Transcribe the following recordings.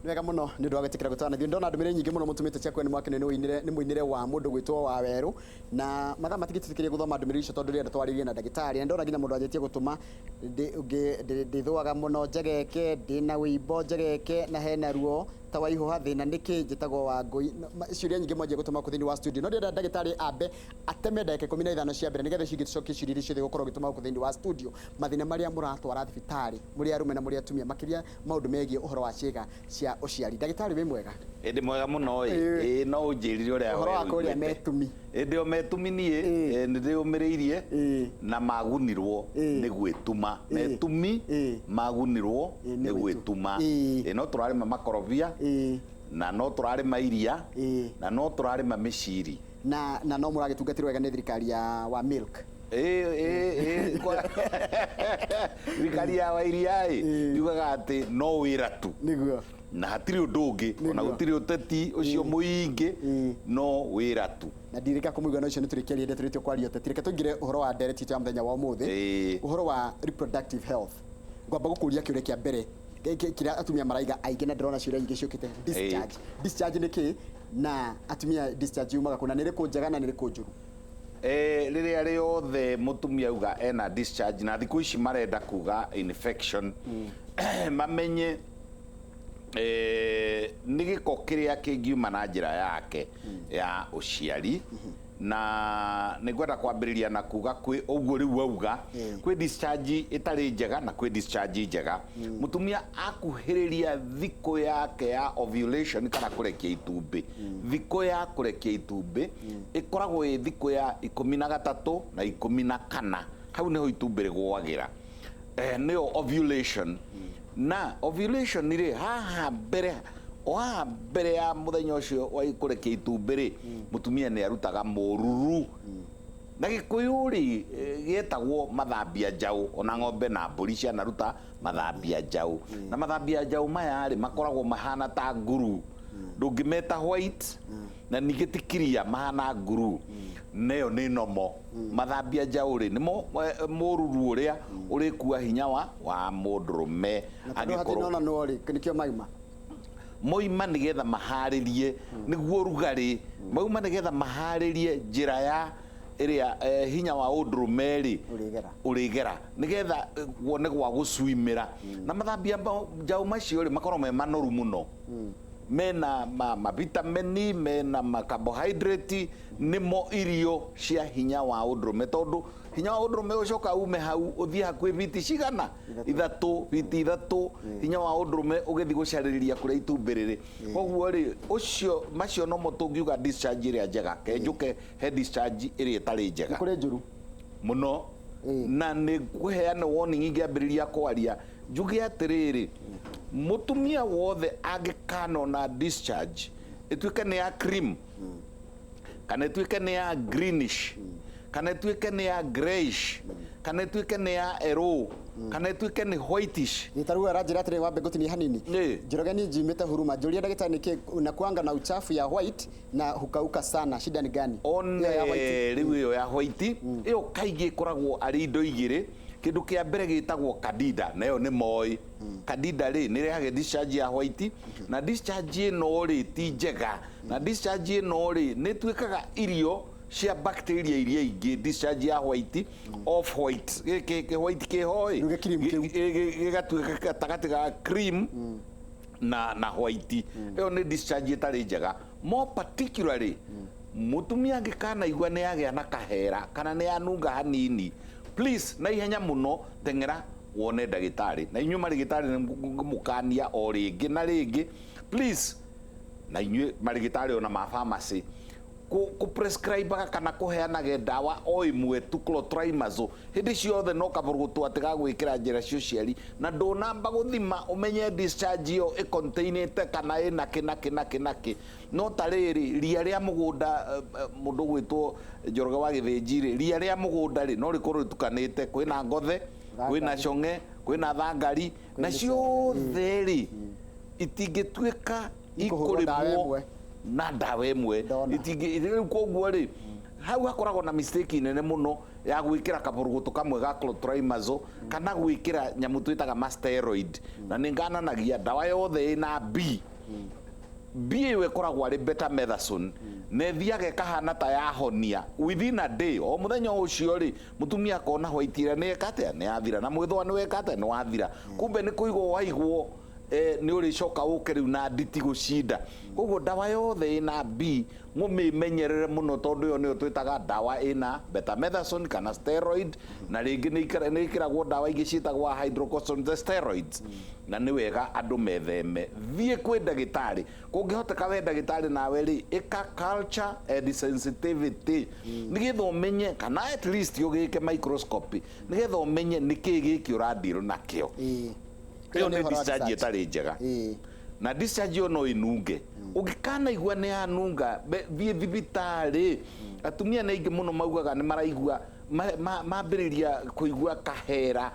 Wega muno nĩ ũndũ wa gwĩtĩkĩra gũtwana ithuĩ. Ndona ndũmĩrĩri nyingĩ mũno mũtũmĩte cia kwene mwake nĩ ũinĩre nĩ mũinĩre wa mũndũ gwĩtwo wa werũ, na mathaa matingĩtũtĩkĩria gũthoma ndũmĩrĩri icio tondũ ndĩrenda twarĩrie na ndagĩtarĩ. Na ndona nginya mũndũ anjĩtie gũtũma ndĩthũaga mũno njegeke, ndĩna wĩimbo njegeke na hena ruo ta wa ihũha, thĩna nĩkĩ, njĩtagwo Wangũi. Ciũria nyingĩ mwanjia gũtũma gũkũ thĩinĩ wa studio, no ndĩrenda ndagĩtarĩ ambe ateme ndagĩka 15 cia mbere nĩgetha icio ingĩ tũcokie ciũria iria ciothe gũkorwo ũgĩtũma gũkũ thĩinĩ wa studio, mathĩna marĩa mũratwara thibitarĩ mũrĩ arũme na mũrĩ atumia, makĩria maũndũ megiĩ ũhoro wa ciĩga cia ũciari. Ndagĩtarĩ, wĩ mwega? Ĩndĩ mwega mũno ĩ. Ĩĩ, no ũnjĩrire ũrĩa ũhoro wa kũrĩa metumi. Ĩndĩ o metumi niĩ nĩ ndĩyũmĩrĩirie na magunirwo nĩ gwĩtuma. Metumi magunirwo nĩ gwĩtuma. Ĩĩ, no tũrarĩma makorobia na no tũrarĩma iria na no tũrarĩma mĩciri. Na no mũragĩtungatĩrwo wega nĩ thirikari ya wa milk? Ĩĩ, thirikari ya wa iria ĩ yugaga atĩ no wĩra tu. Nĩguo. Na hatirĩ ũndũ ũngĩ, ona gũtirĩ ũteti ũcio mũingĩ, no wĩra tu. Na ndirĩka kũmũigua, no icio nĩ tũrĩkĩaria hĩndĩ tũrĩtie kwaria ũteti. Reke tũingĩre ũhoro wa ndereti itũ ya mũthenya wa ũmũthĩ, ũhoro wa reproductive health. Ngwamba gũkũria kĩũria kĩa mbere kĩrĩa atumia maraiga aingĩ, na ndĩrona ciũria nyingĩ ciũkĩte: discharge. Discharge nĩ kĩ, na atumia discharge yumaga kũ, na nĩ ĩrĩkũ njega na nĩ ĩrĩkũ njũru? Rĩrĩa rĩothe mũtumia auga ena discharge, na thikũ ici marenda kuga infection, mamenye nĩ gĩko kĩrĩa kĩngiuma na njĩra yake ya ũciari. Na nĩ ngwenda kwambĩrĩria na kuga kwĩ ũguo rĩu auga kwĩ discharge ĩtarĩ njega na kwĩ discharge njega. Mũtumia akuhĩrĩria thikũ yake ya ovulation kana kũrekia itumbĩ, thikũ ya kũrekia itumbĩ ĩkoragwo ĩ thikũ ya 13 na 14, hau nĩho itumbĩ rĩgwagĩra, nĩyo ovulation. Na ovulation rĩ, haha mbere, o haha mbere ya mũthenya ũcio wa kũrekia itumbĩ rĩ, mũtumia nĩ arutaga mũruru. Na Gĩkũyũ rĩ, gĩetagwo mathambia njaũ. Ona ng'ombe na mbũri cianaruta mathambia njaũ. Na mathambia njaũ maya rĩ, makoragwo mahana ta nguru, ndũngĩmeta white na ningĩ ti clear, mahana nguru, na ĩyo nĩ nomo. Mathambia njaũ rĩ, nĩmo mũruru ũrĩa ũrĩkua hinya wa mũndũrũme. Na tondũ hatinonanwo rĩ, nĩkĩo mauma. Moima nĩgetha maharĩrie nĩguo rugarĩ, mauma nĩgetha maharĩrie njĩra ya ĩrĩa hinya wa ũndũrũme rĩ ũrĩgera. Ũrĩgera nĩgetha wone gwa gũcuimĩra. Na mathambia njaũ macio rĩ, makoragwo me manoru mũno, mena mavitamini, mena ma carbohydrate, nĩmo irio cia hinya wa ũndũrũme, tondũ hinya wa ũndũrũme ũcoka ume hau ũthiĩ hakuhĩ biti cigana? 3, biti 3, hinya wa ũndũrũme ũgĩthiĩ gũcarĩrĩria kũrĩa itumbĩ rĩrĩ. Koguo rĩ, ũcio macio nomo tũngiuga discharge ĩrĩa njega. Kenjũke he discharge ĩrĩa ĩtarĩ njega. Nĩ kũrĩ njũru. Mũno. Na nĩ ngũheana warning ingĩambĩrĩria kwaria, njuge atĩrĩrĩ, mũtumia wothe angĩkanona discharge ĩtuĩke nĩ ya cream, kana ĩtuĩke nĩ ya greenish, kana ĩtuĩke nĩ ya greyish, kana ĩtuĩke nĩ ya yellow, kana ĩtuĩke nĩ whitish. Nĩ tarĩu aranjĩra atĩrĩ, wambe ngũtinie hanini. Njoroge, niĩ njimĩte huruma, njũria ndagĩtarĩ nĩkĩ nakuanga na uchafu ya white na hukauka sana, shida ni gani? One. Ĩyo ya white. Rĩu ĩyo ya white ĩyo kaingĩ ĩkoragwo arĩ indo igĩrĩ. Kĩndũ kĩa mbere gĩtagwo candida, na ĩyo nĩ moĩ candida rĩ, nĩ ĩrehage discharge ya white. Na discharge ĩno rĩ, ti njega. Na discharge ĩno rĩ, nĩ ĩtuĩkaga irio cia bacteria iria ingĩ. Discharge ya white, off white, gĩkĩ kĩ white kĩho ĩ Rĩu gĩ cream kĩu. Gĩgatuĩka gatagatĩ ga cream na white, ĩyo nĩ discharge ĩtarĩ njega. More particularly, mũtumia angĩkanaigua nĩ agĩa na kahera kana nĩ anunga hanini, please, na ihenya mũno teng'era wone ndagĩtarĩ. Na inyuĩ marĩgĩtarĩ nĩ ngũmũkania o rĩngĩ na rĩngĩ, please, na inyuĩ marĩgĩtarĩ ona ma pharmacy, kũ prescribe kana kũheanage ndawa o ĩmwe tu, clotrimazole, hĩndĩ ciothe, no kabũrũgũtũ atĩ ga gwĩkĩra njĩra cia ũciari, na ndũnamba gũthima ũmenye discharge ĩyo ĩcontainĩte kana ĩna kĩ na kĩ na kĩ na kĩ. No ta rĩrĩ, ria rĩa mũgũnda, mũndũ gwĩtwo Njoroge wa Gĩthĩnji rĩ, ria rĩa mũgũnda rĩ, no rĩkorwo rĩtukanĩte, kwĩna ngothe, kwĩna cong'e, kwĩna thangari, na ciothe rĩ, itingĩtuĩka ikũhũrwo ndawa ikũrĩmwo ĩmwe. Na ndawa ĩmwe. Ndona. Itingĩ rĩu. Koguo rĩ, hau hakoragwo na mistake nene mũno ya gwĩkĩra kabũrũgũtũ kamwe ga clotrimazole kana gwĩkĩra nyamũ twĩtaga ma steroid. Na nĩ ngananagia ndawa yothe ĩna B. B ĩyo ĩkoragwo arĩ betamethasone na ĩthiaga ĩkahana ta yahonia within a day, o mũthenya ũcio rĩ, mũtumia akona white ĩrĩa nĩ eka atĩa, nĩ yathira, na mwĩthũa nĩ weka atĩa, nĩ wathira. Kumbe nĩ kũigwo waigwo, nĩ ũrĩcoka ũke rĩu na nditi gũcinda. Koguo ndawa yothe ĩna B mũmĩmenyerere mũno, tondũ ĩyo nĩyo twĩtaga ndawa ĩna betamethasone kana steroid, na rĩngĩ nĩ ĩkĩragwo ndawa ingĩ ciĩtagwo hydrocortisone steroids, na nĩ wega andũ metheme. Thiĩ kwĩ ndagĩtarĩ, kũngĩhoteka we ndagĩtarĩ nawe rĩ, ĩka culture and sensitivity nĩgetha ũmenye, kana at least ũgĩke microscopy nĩgetha ũmenye nĩkĩĩ gĩkĩ ũradeal nakĩo. Ĩyo nĩ ũhoro wa discharge discharge. Ĩtarĩ njega. Na discharge ĩyo no ĩnunge. Ũngĩkanaigua nĩ yanunga, thiĩ thibitarĩ. Atumia nĩ aingĩ mũno maugaga nĩ maraigua mambĩrĩria kũigua kahera,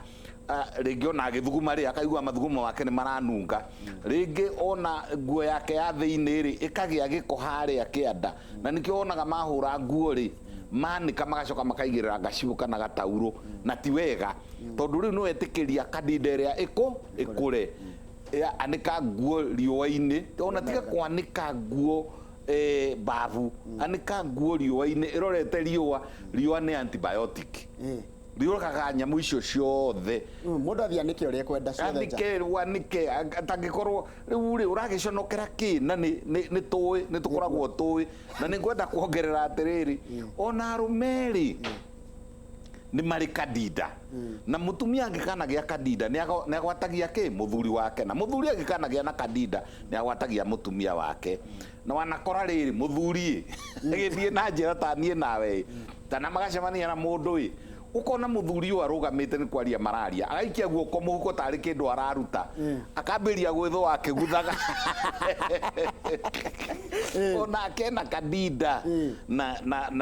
rĩngĩ ona agĩthuguma rĩ, akaigua mathugumo make nĩ maranunga, rĩngĩ ona nguo yake ya thĩinĩ rĩ, ĩkagĩa gĩko harĩa kĩanda, na nĩkĩo wonaga mahũra nguo rĩ, manĩka magacoka makaigĩrĩra gacibũ kana gataurũ, na ti wega, tondũ rĩu nĩ wetĩkĩria kadinda ĩrĩa ĩkũre. Ya, anĩka nguo riũa-inĩ, ona tiga kwanĩka nguo babu, anĩka nguo riũa-inĩ ĩrorete riũa. Riũa nĩ antibiotic, riũragaga nyamũ icio ciothe. Mũndũ athiĩ anĩke ũrĩa ekwenda ciothe nja. Anĩke, wanĩke atangĩkorwo rĩu rĩ ũragĩconokera kĩ, na nĩ tũĩ nĩ tũkoragwo tũĩ. Na nĩ ngwenda kuongerera atĩrĩrĩ, ona arũme rĩ, nĩ marĩ kadinda, na mũtumia angĩkanagĩa kadinda nĩ agwatagia kĩ mũthuri wake, na mũthuri angĩkanagĩa na kadinda nĩ agwatagia mũtumia wake. Na wanakora rĩrĩ, mũthuri ĩ agĩthiĩ na njĩra ta niĩ nawe ĩ, kana magacemania na mũndũ ĩ, ũkona mũthuri ũyũ arũgamĩte nĩ kwaria mararia, agaikia guoko mũhuko tarĩ kĩndũ araruta, akambĩrĩria gwĩthũa akĩguthaga, onake na kadinda. Na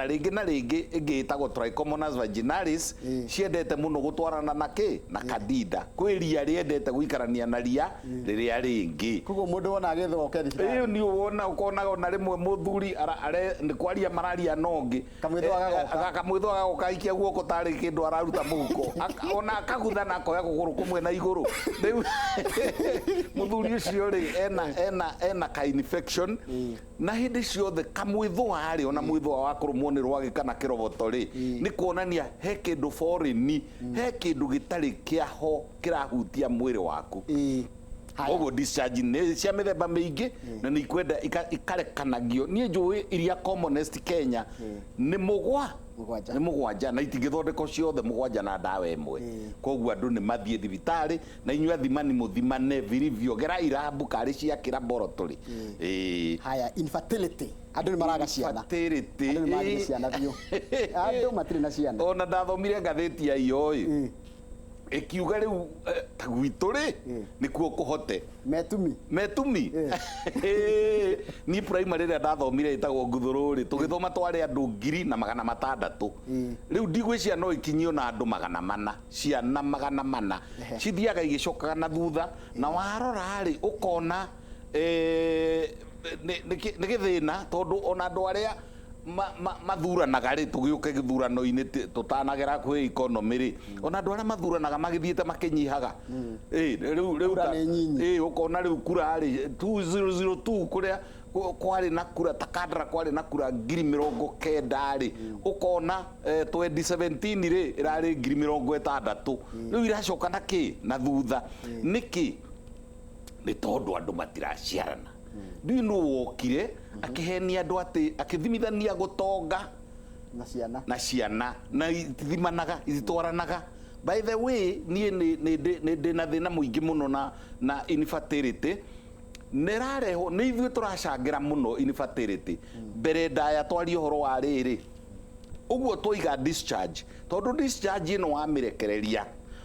rĩngĩ na rĩngĩ ĩngĩ ĩtagwo Trichomonas vaginalis, ciendete mũno gũtwarana na kĩ, na kadinda. Kwĩ ria rĩendete gũikarania na ria rĩrĩa rĩngĩ. Koguo mũndũ wona agĩthũa oke thibitarĩ. Ĩyo nĩ wona ũkonaga ona rĩmwe mũthuri nĩ kwaria mararia na ũngĩ. Kamwĩthũa gagoka. Kamwĩthũa gagoka, aikia guoko tarĩ kĩndũ araruta mũhuko. Ona akagutha na akoya kũgũrũ kũmwe na igũrũ. Rĩu mũthuri ũcio rĩ, ena ka infection. Na hĩndĩ ciothe kamwĩthũa rĩ, ona mwĩthũa wa kũrũmwo nĩ rwagĩ kana kĩroboto rĩ, nĩ kuonania he kĩndũ foreign, he kĩndũ gĩtarĩ kĩaho kĩrahutia mwĩrĩ waku. Haya. Koguo discharge nĩ cia mĩthemba mĩingĩ na nĩ ikwenda ikarekanagio. Niĩ njũĩ iria commonest Kenya nĩ 7. Nĩ 7, na itingĩthondekwo ciothe 7 na ndawa ĩmwe. Koguo andũ nĩ mathiĩ thibitarĩ, na inyuĩ athimani mũthimane vilivyo, gera irabu karĩ cia kĩlaboratory. Ĩĩ. Haya, infertility, andũ nĩ maraga ciana. Infertility. Andũ nĩ magire ciana biũ, andũ matirĩ na ciana. Ona ndathomire ngathĩti ya iyo ĩ, ĩkiuga rĩu ta gwitũ rĩ, nĩkuo kũhote Metumi. Metumi. Niĩ primary ĩrĩa ndathomire ĩtagwo Nguthũrũ rĩ, tũgĩthoma twarĩ andũ 1600. Rĩu ndigwĩciria no ikinyio na andũ 400, ciana 400 cithiaga igĩcokaga na thutha. Na warora rĩ, ũkona nĩ gĩthĩna, tondũ ona andũ arĩa mathuranaga rĩ, tũgĩũke gĩthurano-inĩ, tũtanagera kwĩ economy rĩ, ona andũ arĩa mathuranaga magĩthiĩte makĩnyihaga. Rĩu Kura nĩ nyinyi. Ũkona rĩu kura rĩ, 2002 kũrĩa kwarĩ na kura ta Kandara kwarĩ na kura 90,000 rĩ, ũkona 2017 rĩ, ĩrarĩ 60,000. Rĩu iracoka na kĩ na thutha. Nĩkĩ? Nĩ tondũ andũ matiraciarana. Ndiũĩ nũ wokire akĩhenia andũ atĩ akĩthimithania gũtonga na ciana. Na ciana, na itithimanaga, ititwaranaga. By the way, niĩ nĩ ndĩ na thĩna mũingĩ mũno na infertility. Nĩ ĩrarehwo nĩ ithuĩ tũracangĩra mũno infertility. Mbere ndaya twarie ũhoro wa rĩrĩ, ũguo twaiga discharge, tondũ discharge ĩno wamĩrekereria,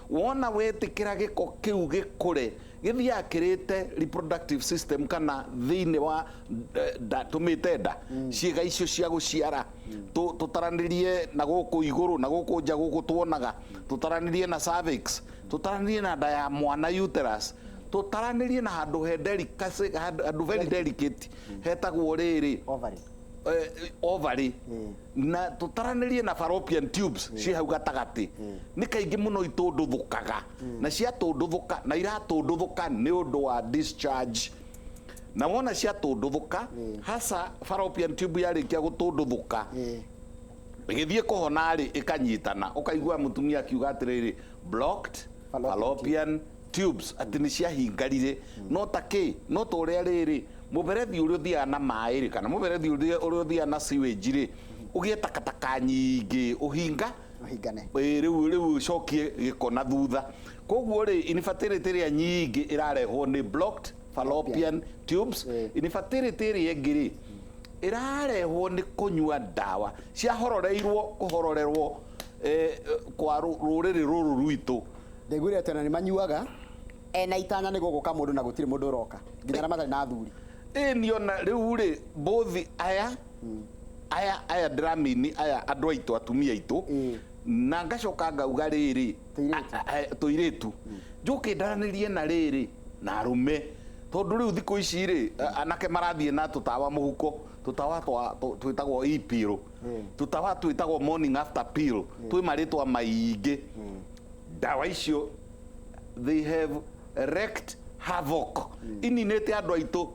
wona wetĩkĩra gĩko kĩu gĩkũre, gĩthiaga kĩrĩte reproductive system kana thĩinĩ wa nda, tũmĩte nda, ciĩga icio cia gũciara. Tũtaranĩrie na gũkũ igũrũ na gũkũ nja gũkũ tuonaga, tũtaranĩrie na cervix, tũtaranĩrie na nda ya mwana, uterus, tũtaranĩrie na handũ he delicacy, handũ very delicate hetagwo rĩrĩ, Ovary. Ovary, na tũtaranĩrie na fallopian tubes ciĩ hau gatagatĩ. Nĩ kaingĩ mũno itũndũthũkaga, na ciatũndũthũka, na iratũndũthũka nĩ ũndũ wa discharge. Na wona ciatũndũthũka, hasa fallopian tube yarĩkia gũtũndũthũka, ĩgĩthiĩ kũhona rĩ, ĩkanyitana, ũkaigua mũtumia akiuga atĩrĩrĩ, blocked fallopian tubes, atĩ nĩ ciahingarire. No ta kĩ, no ta ũrĩa rĩrĩ mũberethi ũrĩa ũthiaga na maĩ rĩ, kana mũberethi ũrĩa ũthiaga na sewage rĩ, ũgĩe takataka nyingĩ, ũhinga ũhingane. Ĩ, rĩu ũcokie gĩko na thutha. Koguo rĩ, infertility ĩrĩa nyingĩ ĩrarehwo nĩ blocked fallopian tubes. Infertility ĩrĩa ĩngĩ rĩ, ĩrarehwo nĩ kũnyua ndawa ciahororeirwo kũhororerwo kwa rũrĩrĩ rũrũ rwitũ. Ndaiguire atĩ ona nĩ manyuaga ena itanya nĩ gũgũka mũndũ na gũtirĩ mũndũ ũroka, nginya arĩa matarĩ na athuri. Ĩ niona rĩu rĩ, bothi aya aya ndĩramini aya andũ aitũ, atumia aitũ, na ngacoka ngauga rĩrĩ, tũirĩtu njũke ndaranĩrie na rĩrĩ na arũme, tondũ rĩu thikũ ici rĩ, anake marathiĩ na tũtawa mũhuko, tũtawa twĩtagwo e-pill, tũtawa twĩtagwo morning after pill, twĩ marĩtwa maingĩ. Ndawa icio they have wreaked havoc, ininĩte andũ aitũ,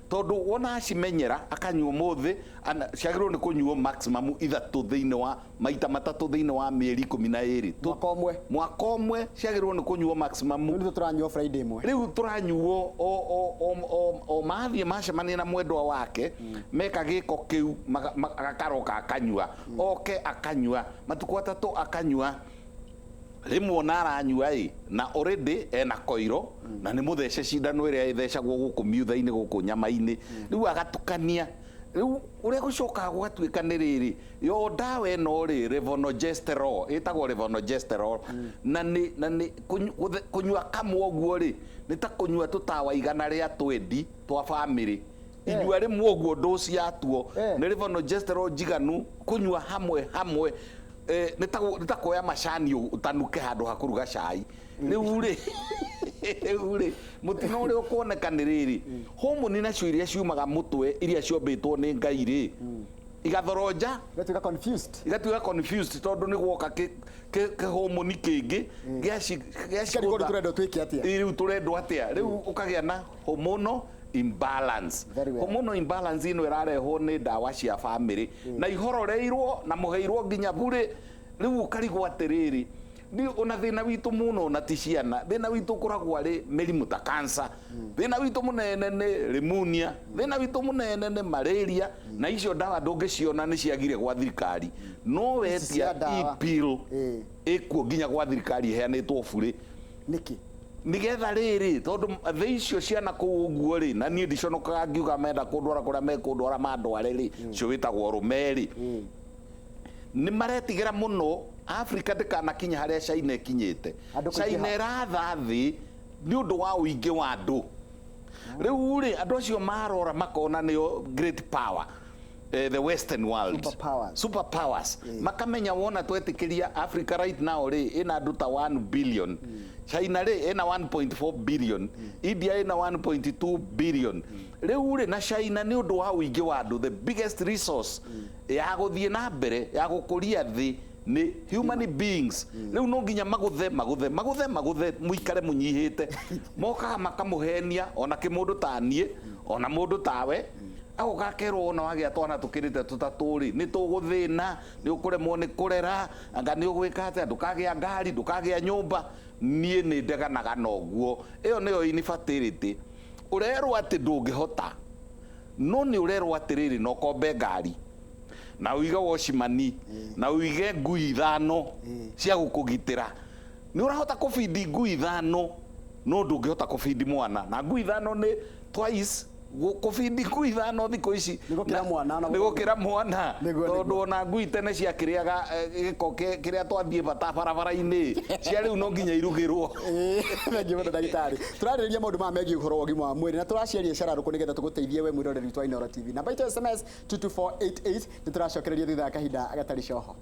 tondũ wona acimenyera akanyua ũmũthĩ, ciagĩrĩirwo nĩ kũnyuo maximum 3 thĩinĩ wa maita 3 thĩinĩ wa mĩeri 12. Mwaka ũmwe. Mwaka ũmwe ciagĩrĩirwo nĩ kũnyuo maximum. Rĩu tũranyuo Friday ĩmwe. Rĩu tũranyuo o mathiĩ macemania na mwendwa wake, meka gĩko kĩu, agakaroka akanyua, oke akanyua, matukũ 3 akanyua. Rĩmwe ona aranyua ĩ, na already ena koiro, na nĩ mũthece cindano ĩrĩa ĩthecagwo gũkũ miutha-inĩ, gũkũ nyama-inĩ. Rĩu agatukania. Rĩu ũrĩa gũcokaga gũgatuĩka nĩ rĩrĩ, yo ndawa ĩno rĩ, levonorgestrel, ĩtagwo levonorgestrel, na nĩ kũnyua kamwe ũguo rĩ, nĩ ta kũnyua tũtawa 120 twa bamĩrĩ. Inyua rĩmwe ũguo dose yatuo, nĩ levonorgestrel njiganu kũnyua hamwe hamwe. Nĩ ta kuoya macani ũtanuke handũ ha kũruga cai. Rĩu rĩ, mũtino ũrĩa ũkuoneka nĩ rĩrĩ, homoni nacio iria ciumaga mũtwe, iria ciombĩtwo nĩ Ngai rĩ, igathoroja, igatuĩka confused, igatuĩka confused, tondũ nĩ gwoka kĩhomoni kĩngĩ gĩaci tũrendwo twĩke atĩa? Rĩu tũrendwo atĩa? Rĩu ũkagĩa na hormonal imbalance. Hormonal imbalance ĩno ĩrarehwo nĩ ndawa cia bamĩrĩ, na ihororeirwo na mũheirwo nginya burĩ. Rĩu ũkarigwo atĩrĩrĩ, ona thĩna witũ mũno na ti ciana, thĩna witũ ũkoragwo arĩ mĩrimũ ta cancer, thĩna witũ mũnene nĩ pneumonia, thĩna witũ mũnene nĩ malaria, na icio ndawa ndũngĩciona nĩ ciagire gwa thirikari. No wetia e-pill ĩkuo nginya gwa thirikari ĩheanĩtwo burĩ. Nĩkĩ? Nĩgetha rĩrĩ, tondũ thĩ icio ciana kũu ũguo rĩ, na niĩ ndiconokaga ngiuga menda kũndwara kũrĩa mekũndwara mandware rĩ, cio wĩtagwo rũme rĩ, nĩ maretigĩra mũno Africa ndĩkanakinya harĩa China ĩkinyĩte. China ĩratha thĩ nĩ ũndũ wa ũingĩ wa andũ. Rĩu rĩ, andũ acio marora makona nĩo great power, the western world, super powers. Makamenya wona twetĩkĩria Africa right now rĩ, ĩna andũ ta 1 billion, China rĩ ĩna 1.4 billion, India ĩna 1.2 billion. Rĩu rĩ, na China nĩ ũndũ wa ũingĩ wa andũ, the biggest resource ya gũthiĩ na mbere ya gũkũria thĩ nĩ human beings. Rĩu no nginya magũthe magũthe magũthe magũthe mũikare mũnyihĩte. Mokaga makamũhenia ona kĩmũndũ ta niĩ, ona mũndũ tawe, agoka akerwo ona wagĩa twana tũkĩrĩte tũtatũ rĩ, nĩ tũgũthĩna, nĩ ũkũremwo nĩ kũrera, anga nĩ ũgwĩka atĩa, ndũkagĩa ngari, ndũkagĩa nyũmba. Niĩ nĩ ndeganaga na ũguo. Ĩyo nĩyo infertility. Ũrerwo atĩ ndũngĩhota, no nĩ ũrerwo atĩrĩrĩ, no kombe ngari, na ũige wocimani, na ũige ngui 5 cia gũkũgitĩra. Nĩ ũrahota kũbindi ngui 5, no ndũngĩhota kũbindi mwana. Na ngui 5 nĩ twice kũbindi ngui 5 thikũ ici nĩ gũkĩra mwana, nĩ gũkĩra mwana, tondũ ona ngui tene ciakĩrĩaga gĩko kĩrĩa twathiĩ bata barabara-inĩ, cia rĩu no nginya irugĩrwo. Thengiũ mũno ndagĩtarĩ. Tũrarĩrĩria maũndũ maya megiĩ ũhoro wa ũgima wa mwĩrĩ, na tũraciaria cararũkũ nĩgetha tũgũteithie we mwĩroreri witũ wa Inooro TV. Namba itũ SMS 22488, nĩ tũracokereria thutha wa kahinda gatarĩ coho.